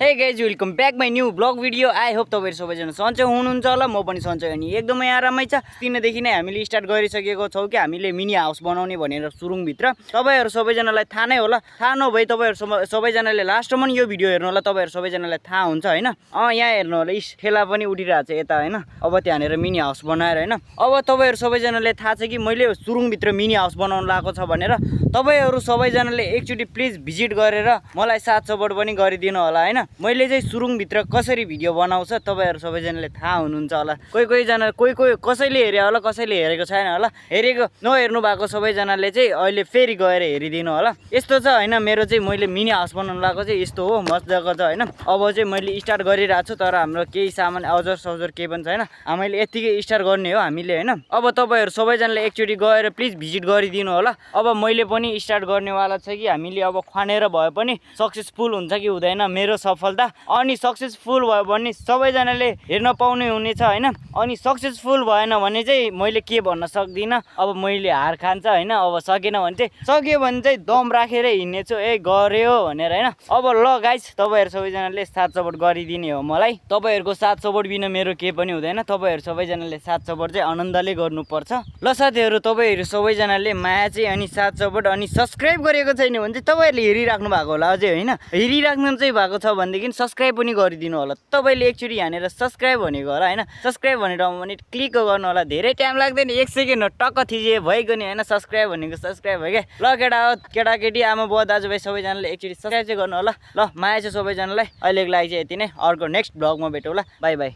Hey guys welcome back my new blog video. I hope तपाईँहरू सबैजना सन्चै हुनुहुन्छ होला। म पनि सन्चै अनि एकदमै आरामै छ। तिनदेखि नै हामीले स्टार्ट गरिसकेको छौँ कि हामीले मिनी हाउस बनाउने भनेर सुरुङभित्र। तपाईँहरू सबैजनालाई थाहा नै होला। थाहा नभए तपाईँहरू सबैजनाले लास्टसम्म यो भिडियो हेर्नु होला। तपाईँहरू सबैजनालाई थाहा हुन्छ होइन। यहाँ हेर्नु होला, इस ठेला पनि उठिरहेको छ यता होइन। अब त्यहाँनिर मिनी हाउस बनाएर होइन। अब तपाईँहरू सबैजनाले थाहा छ कि मैले सुरुङभित्र मिनी हाउस बनाउनु लागेको छ भनेर। तपाईँहरू सबैजनाले एकचोटि प्लिज भिजिट गरेर मलाई साथ सपोर्ट पनि गरिदिनु होला होइन। मैले चाहिँ सुरुङभित्र कसरी भिडियो बनाउँछ तपाईँहरू सबैजनाले थाहा हुनुहुन्छ होला। कोही कसैले हेरे होला, कसैले हेरेको छैन होला। हेरेको नहेर्नु भएको सबैजनाले चाहिँ अहिले फेरि गएर हेरिदिनु होला। यस्तो छ होइन, मेरो चाहिँ मैले मिनी हाउस बनाउनु लागेको चाहिँ यस्तो हो, मजाको छ होइन। अब चाहिँ मैले स्टार्ट गरिरहेको छु, तर हाम्रो केही सामान औजार सौजार केही पनि छैन। हामीले यतिकै स्टार्ट गर्ने हो हामीले होइन। अब तपाईँहरू सबैजनाले एकचोटि गएर प्लिज भिजिट गरिदिनु होला। अब मैले पनि स्टार्ट गर्नेवाला छ कि हामीले अब खनेर भए पनि सक्सेसफुल हुन्छ कि हुँदैन मेरो सफलता। अनि सक्सेसफुल भयो भने सबैजनाले हेर्न पाउने हुनेछ होइन। अनि सक्सेसफुल भएन भने चाहिँ मैले के भन्न सक्दिनँ। अब मैले हार खान्छ होइन। अब सक्यो भने चाहिँ दम राखेर हिँड्नेछु, गऱ्यो भनेर होइन। अब ल गाइस, तपाईँहरू सबैजनाले साथ सपोर्ट गरिदिने हो मलाई। तपाईँहरूको साथ सपोर्ट बिना मेरो केही पनि हुँदैन। तपाईँहरू सबैजनाले साथ सपोर्ट चाहिँ आनन्दले गर्नुपर्छ। ल साथीहरू, तपाईँहरू सबैजनाले माया चाहिँ अनि साथ सपोर्ट अनि सब्सक्राइब गरेको छैन भने चाहिँ तपाईँहरूले हेरिराख्नु भएको होला अझै होइन। हेरिराख्नु चाहिँ भएको छ भनेदेखि सब्सक्राइब पनि गरिदिनु होला। तपाईँले एकचोटि यहाँनिर सब्सक्राइब भनेको होला होइन। सब्सक्राइब भनेर भने क्लिक गर्नु होला। धेरै टाइम लाग्दैन, 1 सेकेन्ड हो, टक्क थिचे भइगयो नि होइन। सब्सक्राइब भनेको सब्सक्राइब भयो क्या। ल केटाकेटी आमा बुवा दाजुभाइ सबैजनाले एकचोटि सब्सक्राइब चाहिँ गर्नु होला। ल माया छ सबैजनालाई। अहिलेको लागि चाहिँ यति नै। अर्को नेक्स्ट ब्लगमा भेटौँ ल। By by.